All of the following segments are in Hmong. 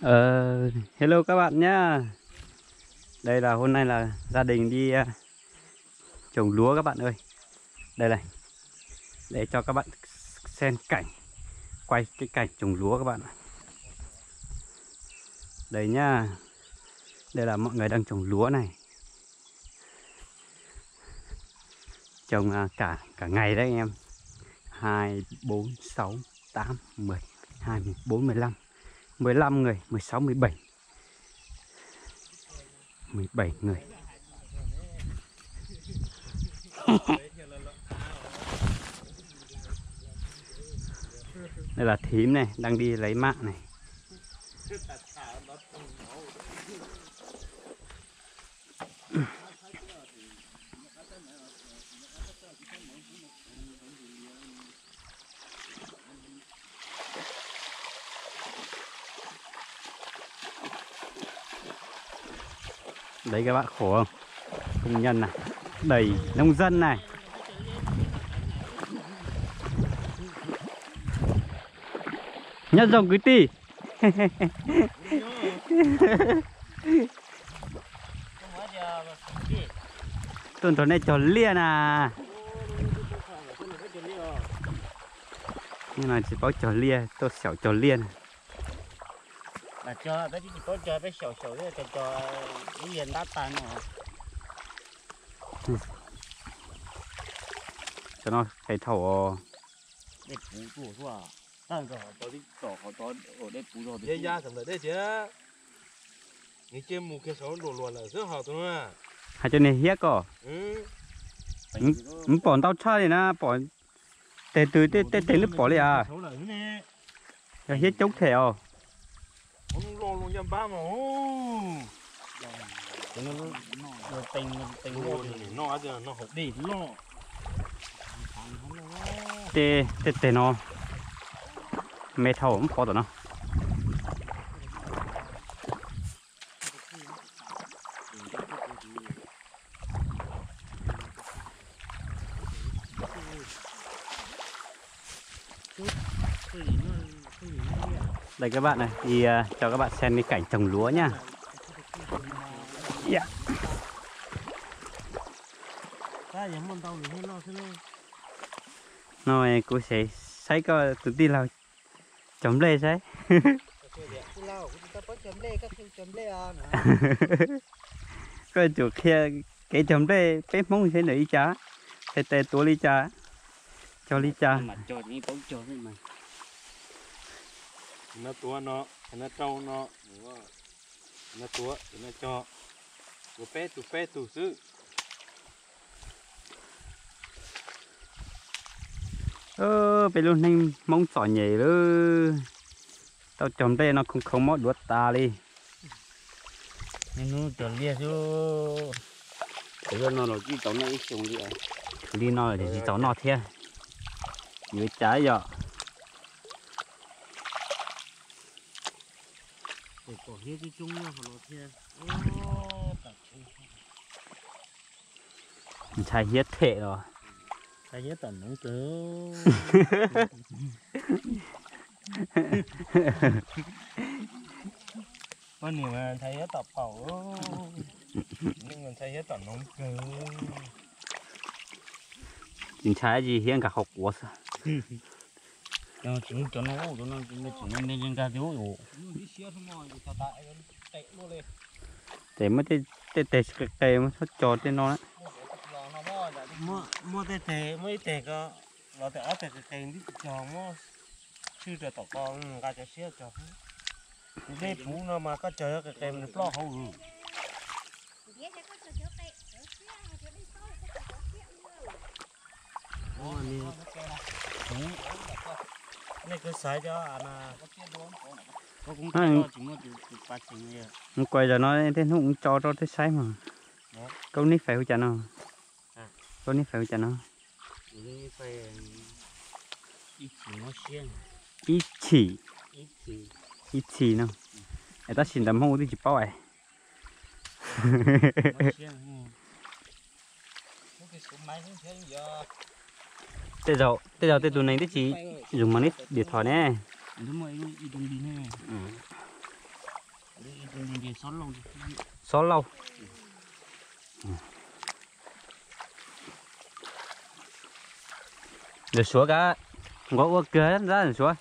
Ờ, hello các bạn nhá. Đây là hôm nay là gia đình đi, à, trồng lúa các bạn ơi. Đây này. Để cho các bạn xem cảnh, quay cái cảnh trồng lúa các bạn ạ. Đây nhá. Đây là mọi người đang trồng lúa này. Trồng, à, cả cả ngày đấy anh em. Hai, bốn, sáu, tám, mười, hai, mười bốn, mười lăm. Mười lăm người, mười sáu, mười bảy. Mười bảy người. Đây là thím này, đang đi lấy mạ này. Đấy các bạn, khổ không? Công nhân này, đầy nông dân này. Nhất dòng cứ ti. Tuaj nrog nej cog liaj na. Hnub no tsis paub cog liaj, tuaj xyaum cog liaj na. Cov no qhia thaum Hais cov niag hiab ko, nws pom ntau tshaj li na, pom tes twg tej tes nws pom li as. Yog hiab coob them os. Tej tes no me dhau, muab pov tom no. Đây các bạn này, đi, ờ, cho các bạn xem cái cảnh trồng lúa nhá. Dạ. No kuv sẽ saib koj tus tij laug cog nplej saib. Koj yuav tsum qhia kev cog nplej peb Hmoob seb nws li cas, qhia tes tuav li cas, cog li cas. No tuav no, no rau no, no tuav, no cog, tuav peb tug peb tug xwb. Peb lub neej Hmoob txom nyem lawm, tau cog nplej no khoov khoov mob duav tas li. Hnub cog liaj xwb, no los tsis txaus noj ib xyoo li. Li no tsis txaus noj thiab, yuav cas yom. Ntshai hiab them los. Ntshai hiab tom noov kawg. Poj niam ntshai hiab tom paum, ntshai hiab tom noov kawg. Tsis ntshai dab tsi, hiab nkag qhov quav xwb. Tsis, cov no, cov no me me nkag ti ub. Ces muab tej tes qis qis muab txhob cog tej no na. Muab tej tes, muab ib tes ko los tes ob tes qis qis ntib tsis cog, muab tshwj rau tom ko nqa cov siab cog. Dej puv no mas koj cog qis qis nws ploj hauv. Nej kuj xaiv cov Mus kuaj zaum no tej hnub mus tso rau tej saib mas. Koj nick Face hu cas no? Koj nick Face hu cas no? Ib Chim, Ib Chim no. Es tab sis ntawv Hmoob twb tsis paub es. Tej zaum, tej zaum tej tus neeg twb tsis zoo mas neb điện thoại ne. Xob lauj. Ntawm Suav kav nqua ua kawg ntag Suav.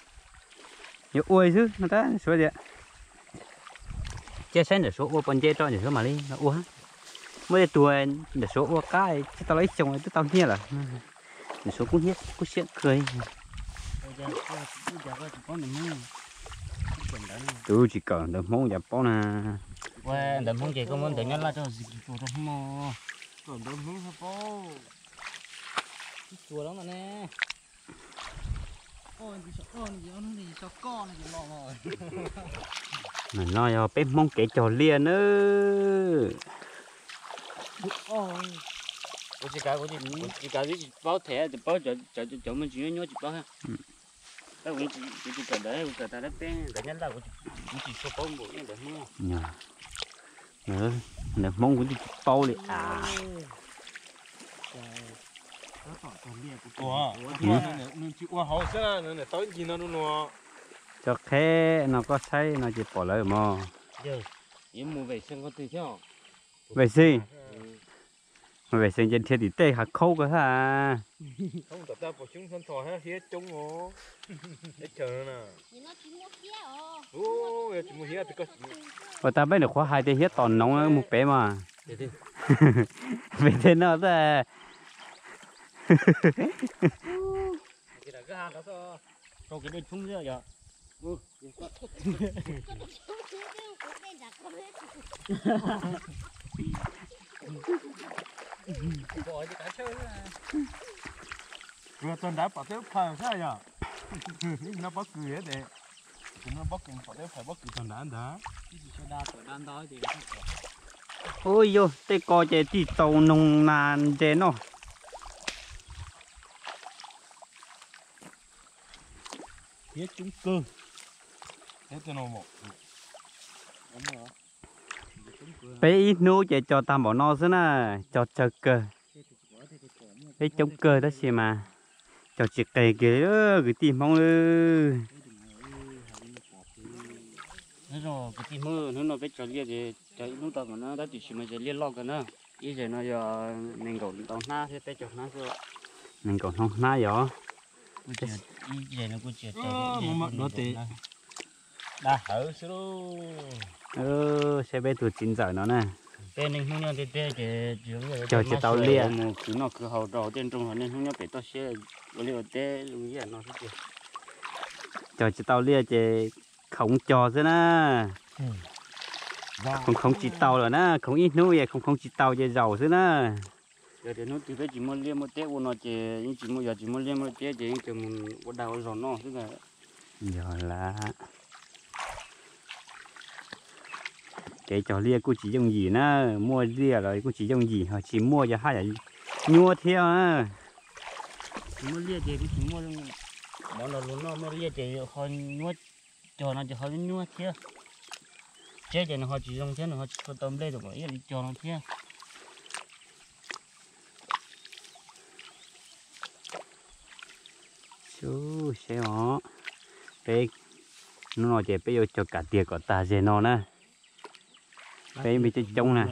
Yuav ua xwb no tab Suav tias. Cia saib ntawm Suav ua puas nce rau ntawm Suav mam li ua. Muaj tej tug ntawm Suav ua qab tsis tau los ib xyoos twb tau hnyiab lawm. Ntawm Suav kub siab kawg. Tus tsis kawm ntawv Hmoob cas paub na. Ntawv Hmoob ces koj muab ntawv Nyab Laj rau Hmoob. Kawm ntawv Hmoob paub. No yog peb Hmoob kev cog liaj nawb. Kuv tsis kav, kuv tsis kav, kuv tsis paub them, tsis paub cov me ntsis nyuaj nyuab tsis paub. Kuv tsis kawm ntawv, kuv kawm tas lab peb ntawv Nyab Laj, kuv tsis tshua paub npaum ntawv Hmoob. Ntawv Hmoob kuv twb tsis paub li as. Nws tsis ua hauv xwb, nws tau ib ncig no. Cov qheb no koj saib no ces pom lawm mog. Vem xwb, vem xwb ces dhia tim tej hav khaub ko xwb. Ua tag peb nws qhuav hais tias hiab tom noov mus pem mas. Pem tej no xwb. Txog nrad pom tej lub phawj xwb yog. No pob kws tes, no pob kws pom tej lub phawj pob kws txog nrad ntag. Ub yog tej ko ces tig tau noog nas ntses noj. Peb ib hnub ces cog tag npaum no xwb na, cog tsawg kawg. Peb coob kawg tab sis mas cog tsis qeg kiag kwv tij Hmoob lawm. Nyob zoo kwv tij Hmoob, hnub no peb cog liaj ces cog ib hnub tau npaum no tab tiam sis mas ces liaj loj kawg na. Ib zes no yog nees nkaum ntau hnab thiab peb caug hnab xwb. Nees nkaum hnab yog. Ib zes no kuj tsis dab hawv xwb lauj. Saib peb tus txiv ntxawm no na. Peb neeg Hmoob nyob ntiaj teb ces cog tsis tau liaj, mus khwv noj khwv haus rau hauv tej nroog, ho neeg Hmoob nyob pem toj siab ua liaj ua teb zoo ib yam no xwb tiag. Cog tsis tau liaj ces khoov cog xwb na. Khoov khoov tsis tau lawm na, khoov ib hnub es khoov khoov tsis tau ces zaum xwb na. Yog tias hnub twg peb tsis muaj liaj muaj teb ua no ces yeej tsis muaj, yog tsis muaj liaj muaj teb ces yeej tsis mus ua dag ua zog noj xwb ntag. Yog lawm. Kev cog liaj kuj tsis yooj yim na, muaj liaj los kuj tsis yooj yim, ho tsis muaj yog haj yam nyuaj thiab. Tsis muaj liaj ces kuj tsis muaj mov nrog luag noj, muaj liaj ces ho nyuaj, cog no ces ho nyuaj thiab. Tseb ces nws ho tsis zoo thiab, nws ho tsis tshua tau nplej tam ib yam li cog no thiab. Seb os, peb hnub no ces peb yuav cog kam tiag kom tag zes no na. Peb me coob coob na.